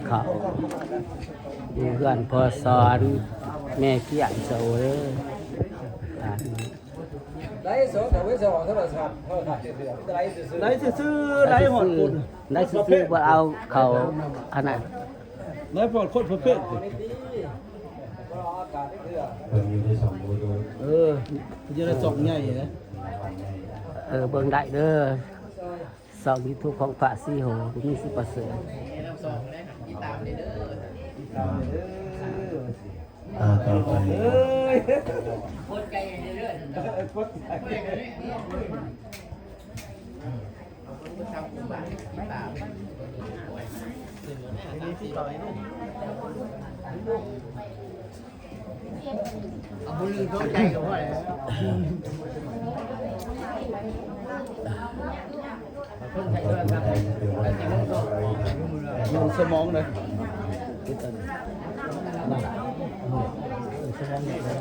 ເຂົ້າຢູ່ເຮືອນພໍ່ສອນ ແມ່ກ້ຽງເຈົ້າເອີຍ. ໄລຟ໌ສົດເອົາໄວ້ສອງໂທລະສັບ ໂທລະທັດເທື່ອໆ ໄລຟ໌ຊື່ໆ ໄລຟ໌ຊື່ໆ ໄລຟ໌ຮອດຄົນ ໄລຟ໌ຊື່ໆ ບໍ່ເອົາເຂົ້າອັນນັ້ນ ໄລຟ໌ຮອດຄົນປະເພດ ບໍ່ເອົາອາກາດເທື່ອ ເບິ່ງຢູ່ໃນຊ່ອງ YouTube ເອີ ຢູ່ໃນຊ່ອງໃຫຍ່ນະ ເອີ ເບິ່ງໄດ້ເດີ. ຊ່ອງຢູທູບຂອງພະສີໂຫ ບໍ່ມີຊິປະເສີດ. ອ່າ ຕໍ່ໄປ ເອົາບໍ່ລືມໂທໃຈກໍພໍແລ້ວ ຄົນໃຊ້ໂທລະສັບ ສະໝອງເລີຍ ສະໝອງເລີຍ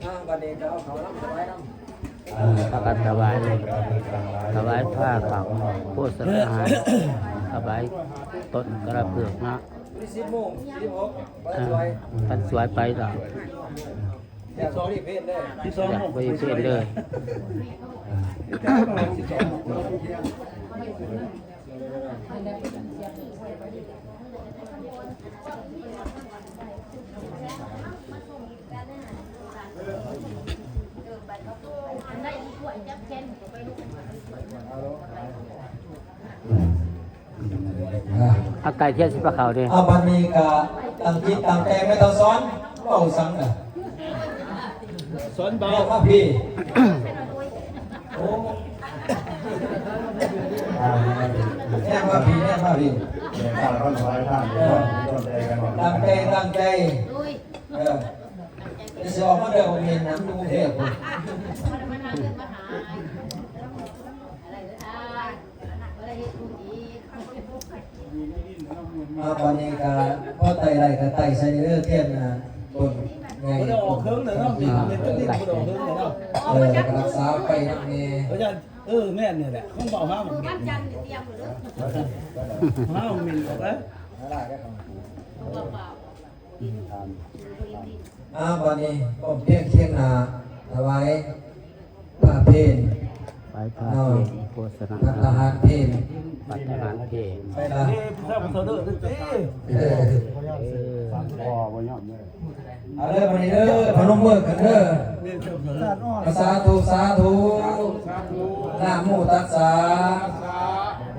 ອ່າ ບັດນີ້ກໍເອົາເຂົ້ານຳ ຖວາຍນຳ ອ່າ ພາກັນຖວາຍ ຖວາຍຜ້າຂາວ ໂພຊະນາຫານ ຖວາຍຕົ້ນກະລະເປືອກເນາະ. ສິບໂມງ ສິບຫົກ ເອີ ພັນສວຍໄປດອກ ສິບສອງ ນີ້ເພນເດີ ສິບສອງ ໂມງ ບໍ່ໄດ້ເພນເດີ. ອາ ໄກ່ທຽນຊິພາເຂົ້າເດ້. ເອົາ ບັດນີ້ກະຕັ້ງຈິດຕັ້ງໃຈ ແມ່ເຖົ້າສອນ ເວົ້າສັງນະ ສອນເບົາ ແນມມາພີ້ ໂອ້ ແນມມາພີ້ ແນມມາພີ້ ຕັ້ງໃຈ ຕັ້ງໃຈ ເອີ ຊິອອກມາແບບບໍ່ແມ່ນນຳຢູ່ກຸງເທບພຸ້ນ. ອ່າ ບັດນີ້ກະພໍໄຕ້ໄດ້ກະໄຕ້ໃສ່ເດີ ທຽນ ອ່າ ຕົ້ນໃຫຍ່ ບໍ່ໄດ້ອອກເຄິ່ງເລີຍເນາະ ເອີ ເປັນຕົ້ນດິນບໍ່ໄດ້ອອກເຄິ່ງເລີຍເນາະ ເອີ ກະຮັກສາໄປນຳແດ່ ເອີ ແມ່ນນີ້ແຫຼະ ຂອງເບົາຫາມັນ ຫາມັນເອົາໄປ ອ່າ ບັດນີ້ພ້ອມພຽງຄຽງໜ້າ ຖວາຍຜ້າເພນ ໄປພາເພນ ໂພຊະນາ ພັດຕາຫານເພນ ພັດຕາຫານເພນ ໄປລະ ເອີ ເອົາເດີ ບັດນີ້ເດີ ພະນົມມືກັນເດີ ສາທຸ ສາທຸ ນະໂມຕັດສະ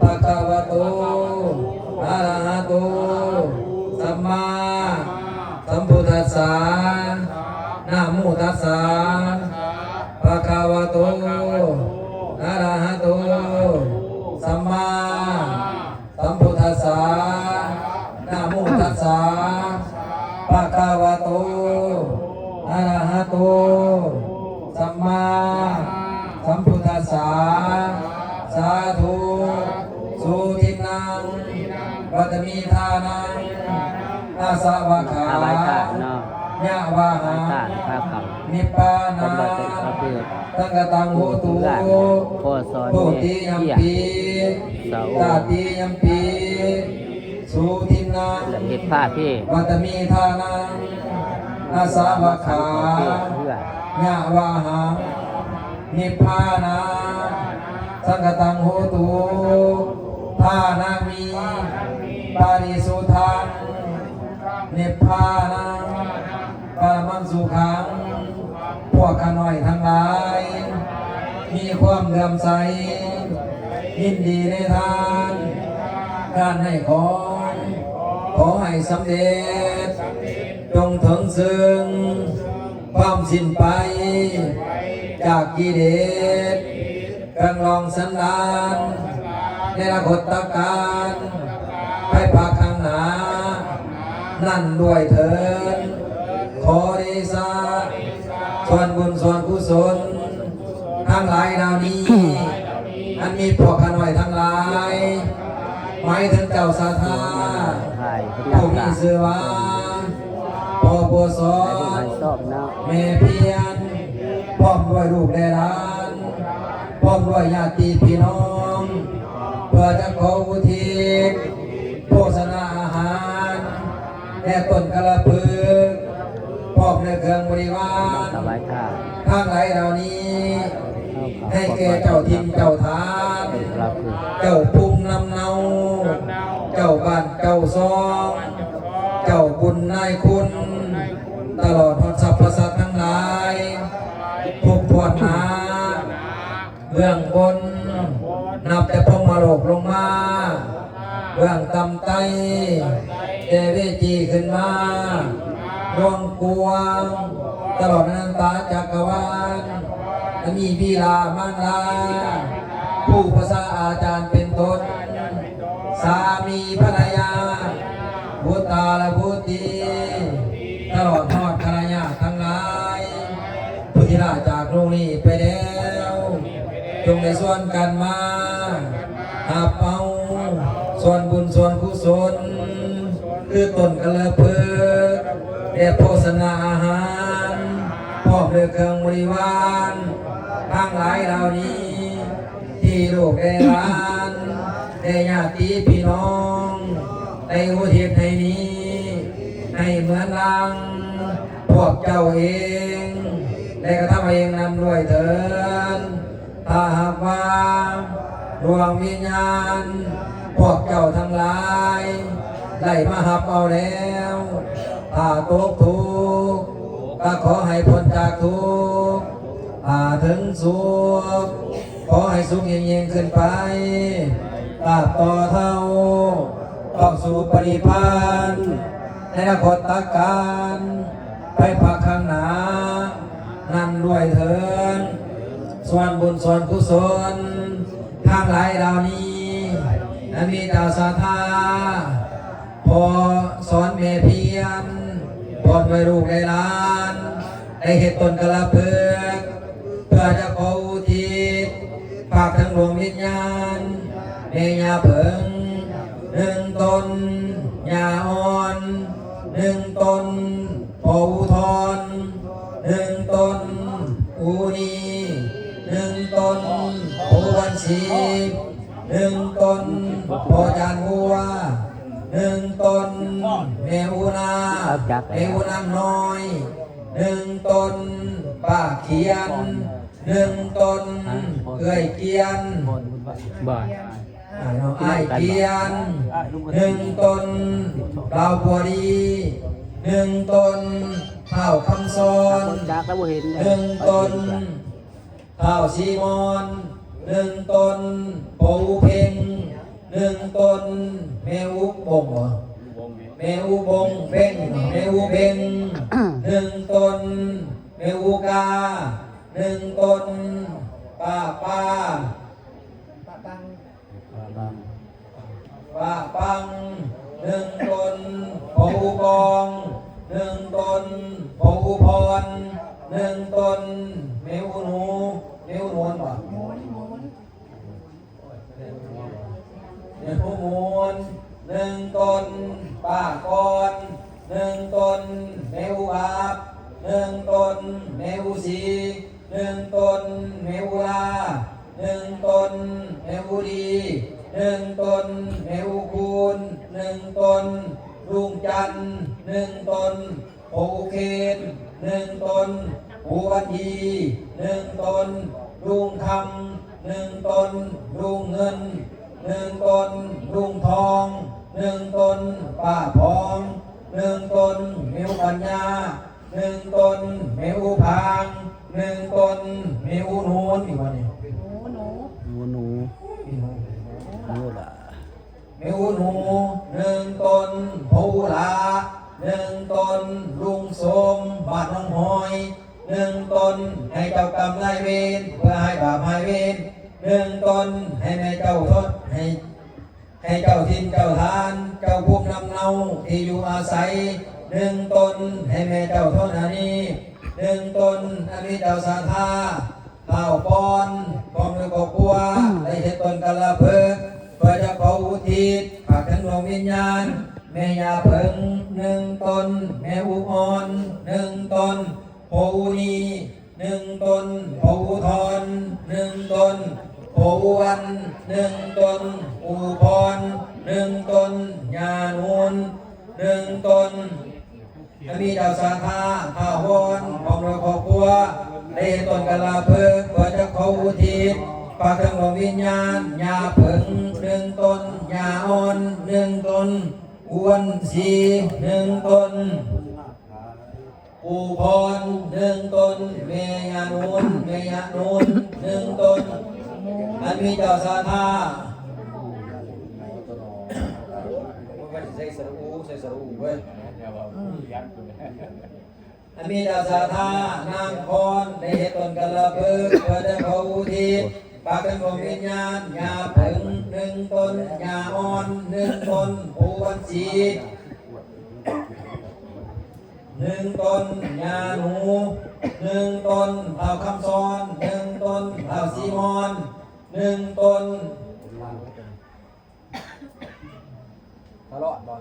ພະຄະວະໂຕ ອະລະຫະໂຕ ສຳມາສຳພຸດທັດສະ ນະໂມຕັດສະ ພະຄະວະໂຕ ອະລະຫະໂຕ ສຳມາ ສຳພຸດທັດສະ ນະໂມຕັດສະ ພະຄະວະໂຕ ອະລະຫະໂຕ ສຳມາສຳພຸດທັດສະ ສາທຸ ສຸທິນນັງ ວັດຕະມີທານັງ ອາສະວະຂາ ຖວາຍທານເນາະ ຍະວາຫັງ ຖວາຍທານພາເຂົ້າ ນິບປານາ ຄວາມຮ້ອຍເປັນພະເພິດ ສັງຄະຕັງໂຫຕຸ ໂພຊອນ ໂພຕິຍັມປີ ສາໂອ ຕາຕິຍັມປີ ສຸທິນນະ ເຮັດພາເພ ວັດຕະມີທານະ ອາສະວະຂາ ຍະວາຫັງ ນິບພານະ ສັງຄະຕັງໂຫຕຸ ທານະມິ ປະລິສຸດທັງ ນິບພານະ ປະລະມັງສຸຂັງ ພວກຂ້ານ້ອຍທັງຫຼາຍ ມີຄວາມເຫຼື້ອມໃສ ຍິນດີໃນທານ ການໃຫ້ຂອງ ຂໍໃຫ້ສຳເລັດ ຈົ່ງເຖິງເຊິ່ງ ຄວາມສິ້ນໄປ ຈາກກິເລດ ເຄື່ອງລອງສັນດານ ໃນອະນາຄົດຕະການ ໄປພາກຂ້າງໜ້າ ນັ້ນດ້ວຍເທີ້ນ. ຂໍເດຊະ ສ່ວນບຸນສ່ວນກຸສົນ ທັງຫຼາຍເຫຼົ່ານີ້ ອັນມີພວກຂ້ານ້ອຍທັງຫຼາຍ ໝາຍເຖິງເຈົ້າສັດທາ ຜູ້ມີຊື່ວ່າ ພໍ່ໂພສອນ ແມ່ພຽນ ພ້ອມດ້ວຍລູກແລະຫຼານ ພ້ອມດ້ວຍຍາດຕິພີ່ນ້ອງ ເພື່ອຈະຂໍອຸທິດ ແລະຕົ້ນກະລະພຶກ ພ້ອມດ້ວຍເຄື່ອງບໍລິວານ ຖວາຍທານ ທັງຫຼາຍເຫຼົ່ານີ້ ໃຫ້ແກ່ເຈົ້າຖິ່ນເຈົ້າຖານ ເຈົ້າພູມລຳເນົາ ເຈົ້າບ້ານເຈົ້າຊ່ອງ ເຈົ້າບຸນນາຍຄຸນ ຕະຫຼອດຮອດສັບພະສັດທັງຫຼາຍ ທຸກຖ້ວນໜາ ເບື້ອງບົນ ນັບແຕ່ພົມມະໂລກລົງມາ ເບື້ອງຕ່ຳໃຕ້ ແຕ່ເວຈີຂຶ້ນມາ ລວງກວ້າງ ຕະຫຼອດອະນັນຕະຈັກກະວານ ອັນມີບິດາມານດາ ຄູປະຊາອາຈານເປັນຕົ້ນ ສາມີພັນລະຍາ ບຸດຕາລະບຸດຕີ ຕະຫຼອດຮອດຄະນະຍາດທັງຫຼາຍ ຜູ້ທີ່ລາຈາກໂລກນີ້ໄປແລ້ວ ຈົ່ງໄດ້ຊວນກັນມາຮັບເອົາສ່ວນບຸນສ່ວນກຸສົນ ຄືຕົ້ນກະລະພຶກ ແລະໂພຊະນາອາຫານ ພ້ອມດ້ວຍເຄື່ອງບໍລິວານ ທັງຫຼາຍເຫຼົ່ານີ້ ທີ່ລູກແດ່ຫຼານ ແດ່ຍາດຕິພີ່ນ້ອງ ໄດ້ອຸທິດໃຫ້ນີ້ ໃຫ້ເໝືອນດັ່ງພວກເຈົ້າເອງ ແລະກະທຳເອງນຳດ້ວຍເທີ້ນ. ຖ້າຫາກວ່າດວງວິນຍານພວກເຈົ້າທັງຫຼາຍ ໄດ້ມາຮັບເອົາແລ້ວ ຖ້າຕົກທຸກ ກະຂໍໃຫ້ພົ້ນຈາກທຸກ ຖ້າເຖິງສຸກ ຂໍໃຫ້ສຸກຍິ່ງໆຂຶ້ນໄປ ຕາບຕໍ່ເທົ່າ ເຂົ້າສູ່ປະນິບພານ ໃນອະນາຄົດຕະການ ໄປພາກຂ້າງໜ້ານັ້ນດ້ວຍເທີ້ນ. ສ່ວນບຸນສ່ວນກຸສົນທັງຫຼາຍເຫຼົ່ານີ້ ອັນມີເຈົ້າສັດທາ ພໍ່ສອນແມ່ພຽນ ພ້ອມດ້ວຍລູກແລະຫຼານ ໄດ້ເຮັດຕົ້ນກະລະພຶກ ເພື່ອຈະຂໍອຸທິດຝາກເຖິງດວງວິນຍານ ແມ່ຍ່າເຜິ້ງ ໜຶ່ງຕົນ, ຍ່າອ່ອນ ໜຶ່ງຕົນ, ພໍ່ອູທອນ ໜຶ່ງຕົນ, ອູນີ ໜຶ່ງຕົນ, ພໍ່ອູວັນສີ ໜຶ່ງຕົນ, ພໍ່ຈານງົວ ໜຶ່ງຕົນ, ແມ່ອູນາ ແມ່ອູນາງນ້ອຍ ໜຶ່ງຕົນ, ປ້າຂຽນ ໜຶ່ງຕົນ, ເອື້ອຍກຽນ ບໍ່ ອ້າຍກຽນ ໜຶ່ງຕົນ, ລາວບົວດີ ໜຶ່ງຕົນ, ທ້າວຄຳສອນ ໜຶ່ງຕົນ, ທ້າວສີມອນ ໜຶ່ງຕົນ, ພໍ່ອູເພັງ ໜຶ່ງຕົນ, ແມ່ອູບົງ ແມ່ອູບົງ ເບັງ ແມ່ອູເບັງ ໜຶ່ງຕົນ, ແມ່ອູກາ ໜຶ່ງຕົນ, ປ້າ ປ້າ ປ້າປັງ ໜຶ່ງຕົນ, ພໍ່ອູປອງ ໜຶ່ງຕົນ, ພໍ່ອູພອນ ໜຶ່ງຕົນ, ແມ່ອູໜູ ແມ່ອູໜູນບໍ່? ແມ່ຄູມູນ ໜຶ່ງຕົນ, ປ້າກອນ ໜຶ່ງຕົນ, ແມ່ອູອາບ ໜຶ່ງຕົນ, ແມ່ອູສີ ໜຶ່ງຕົນ, ແມ່ອູລາ ໜຶ່ງຕົນ, ແມ່ອູດີ ໜຶ່ງຕົນ, ແມ່ອູຄູນ ໜຶ່ງຕົນ, ລຸງຈັນ ໜຶ່ງຕົນ, ພໍ່ອູເຄນ ໜຶ່ງຕົນ, ປູ່ວັນດີໜຶ່ງຕົນ, ລຸງຄຳໜຶ່ງຕົນ, ລຸງເງິນໜຶ່ງຕົນ, ລຸງທອງໜຶ່ງຕົນ, ປ້າພອງໜຶ່ງຕົນ, ແມ່ອູປັນຍາໜຶ່ງຕົນ, ແມ່ອູພາງໜຶ່ງຕົນ, ແມ່ອູໜູນ ອີກວ່ານີ້ ໜູ ໜູ ໜູ ໜູຫຼ້າ ແມ່ອູໜູໜຶ່ງຕົນ, ພໍ່ອູຫຼ້າໜຶ່ງຕົນ, ລຸງສົມບ້ານໜອງຫອຍໜຶ່ງຕົນ, ໃຫ້ເຈົ້າກຳນາຍເວນ ເພື່ອໃຫ້ບາບໃຫ້ເວນໜຶ່ງຕົນ, ໃຫ້ແມ່ເຈົ້າທົດ ໃຫ້ ໃຫ້ເຈົ້າຖິ່ນເຈົ້າຖານ ເຈົ້າພູມລຳເນົາທີ່ຢູ່ອາໄສໜຶ່ງຕົນ, ໃຫ້ແມ່ເຈົ້າທໍນານີໜຶ່ງຕົນ, ອັນມີເຈົ້າສັດທາ ທ້າວປອນ ພ້ອມດ້ວຍຄອບຄົວ ໄດ້ເຮັດຕົ້ນກາລະເພີກ ເພື່ອຈະຂໍອຸທິດພາກເຖິງດວງວິນຍານ ແມ່ຍ່າເຜິ້ງໜຶ່ງຕົນ, ແມ່ອູອ່ອນໜຶ່ງຕົນ, ພໍ່ອູນີໜຶ່ງຕົນ, ພໍ່ອູທອນໜຶ່ງຕົນ, ພໍ່ອູວັນໜຶ່ງຕົນ, ອູພອນໜຶ່ງຕົນ, ຍ່ານູນ ໜຶ່ງຕົນ. ອັນມີເຈົ້າສາທາ ທ້າວວອນ ພ້ອມດ້ວຍຄອບຄົວ ໄດ້ເຮັດຕົ້ນກາລະພຶກ ເພື່ອຈະຂໍອຸທິດ ຝາກເຖິງດວງວິນຍານ ຍ່າເຜິ້ງ ໜຶ່ງຕົນ, ຍ່າອ່ອນ ໜຶ່ງຕົນ, ອວນສີ ໜຶ່ງຕົນ, ປູ່ພອນ ໜຶ່ງຕົນ, ແມ່ຍານູນ ແມ່ຍານູນ ໜຶ່ງຕົນ. ອັນມີເຈົ້າສາທາ ໃສ່ສະຫຼະອູ ໃສ່ສະຫຼະອູເວີຍ. ອັນມີເຈົ້າສາທາ ນາງພອນ ໄດ້ເຮັດຕົ້ນກາລະພຶກ ເພື່ອຈະຂໍອຸທິດ ຝາກເຖິງດວງວິນຍານ ຍ່າເຜິ້ງ ໜຶ່ງຕົນ, ຍ່າອ່ອນ ໜຶ່ງຕົນ, ປູ່ວັນສີ ໜຶ່ງຕົນ, ຍ່າໜູ ໜຶ່ງຕົນ, ທ້າວຄຳສອນ ໜຶ່ງຕົນ, ທ້າວສີມອນ ໜຶ່ງຕົນ. ຕະຫຼອດບໍ່?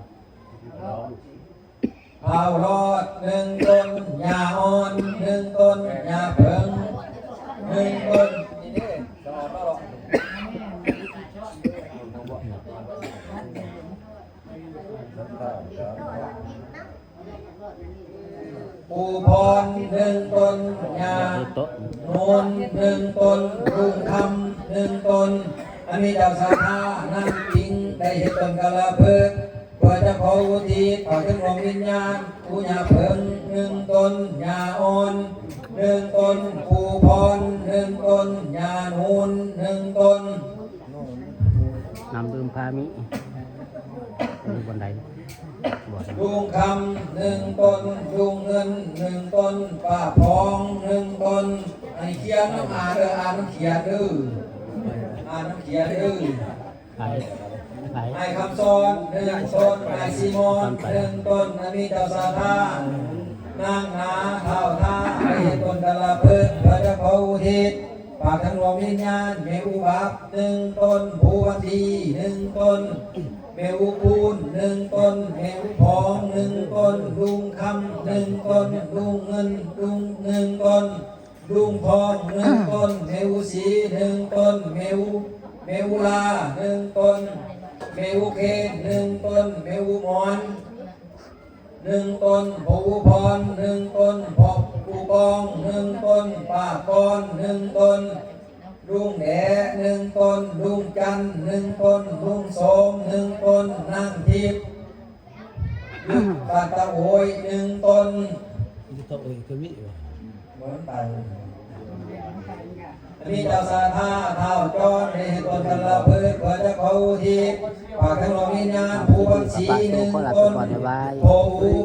ພາວລອດ ໜຶ່ງຕົນ, ຍ່າອ່ອນ ໜຶ່ງຕົນ, ຍ່າເຜິ້ງ ໜຶ່ງຕົນ. ນີ້ເດ້ ຕະຫຼອດ ຕະຫຼອດ. ປູ່ພອນ ໜຶ່ງຕົນ, ຍ່າໂນນ ໜຶ່ງຕົນ, ລຸງຄຳ ໜຶ່ງຕົນ. ອັນມີເຈົ້າສາທາ ນາງປິງ ໄດ້ເຮັດຕົ້ນກາລະພຶກ ເພື່ອຈະຂໍອຸທິດ ຝາກເຖິງດວງວິນຍານ ປູ່ຍ່າເຜິ້ງ ໜຶ່ງຕົນ, ຍ່າອ່ອນ ໜຶ່ງຕົນ, ປູ່ພອນ ໜຶ່ງຕົນ, ຍ່ານູນ ໜຶ່ງຕົນ. ນ້ຳດື່ມພາມິ ຢູ່ບ່ອນໃດ? ລຸງຄຳ ໜຶ່ງຕົນ, ລຸງເງິນ ໜຶ່ງຕົນ, ປ້າພອງ ໜຶ່ງຕົນ. ໃຫ້ຂຽນນຳ ອ່ານເດີ ອ່ານນຳຂຽນເດີ ອ່ານນຳຂຽນເດີ. ອ້າຍຄຳສອນ ໜຶ່ງຕົນ, ອ້າຍຊີມອນ ໜຶ່ງຕົນ. ອັນມີເຈົ້າສາທາ ນາງນາ ທ້າວທາ ໄດ້ເຮັດຕົ້ນກາລະພຶກ ເພື່ອຈະຂໍອຸທິດ ຝາກເຖິງດວງວິນຍານ ແມ່ອູບັບ ໜຶ່ງຕົນ, ພູວັນດີ ໜຶ່ງຕົນ, ແມ່ອູຄູນ ໜຶ່ງຕົນ, ແມ່ອູພອງ ໜຶ່ງຕົນ, ລຸງຄຳ ໜຶ່ງຕົນ, ລຸງເງິນ ໜຶ່ງຕົນ, ລຸງພອງ ໜຶ່ງຕົນ, ແມ່ອູສີ ໜຶ່ງຕົນ, ແມ່ອູ ແມ່ອູລາ ໜຶ່ງຕົນ, ແມ່ອູເຄນ ໜຶ່ງຕົນ, ແມ່ອູໝອນ ໜຶ່ງຕົນ, ພໍ່ອູພອນ ໜຶ່ງຕົນ, ພໍ່ປູກອງ ໜຶ່ງຕົນ, ປ້າກອນ ໜຶ່ງຕົນ, ລຸງແດ ໜຶ່ງຕົນ, ລຸງຈັນ ໜຶ່ງຕົນ, ລຸງໂສມ ໜຶ່ງຕົນ, ນາງທິບ ຢູ່ບ້ານຕາໂອຍ ໜຶ່ງຕົນ. ຢູ່ຕາໂອຍກໍມີຫວາ? ບໍ່ໄປ. ອັນນີ້ເຈົ້າສາທາ ທ້າວຈອນ ໄດ້ເຮັດຕົ້ນກາລະພຶກ ເພື່ອຈະຂໍອຸທິດ ຝາກເຖິງດວງວິນຍານ ພູວັນສີ ໜຶ່ງຕົນ, ພໍ່ອູ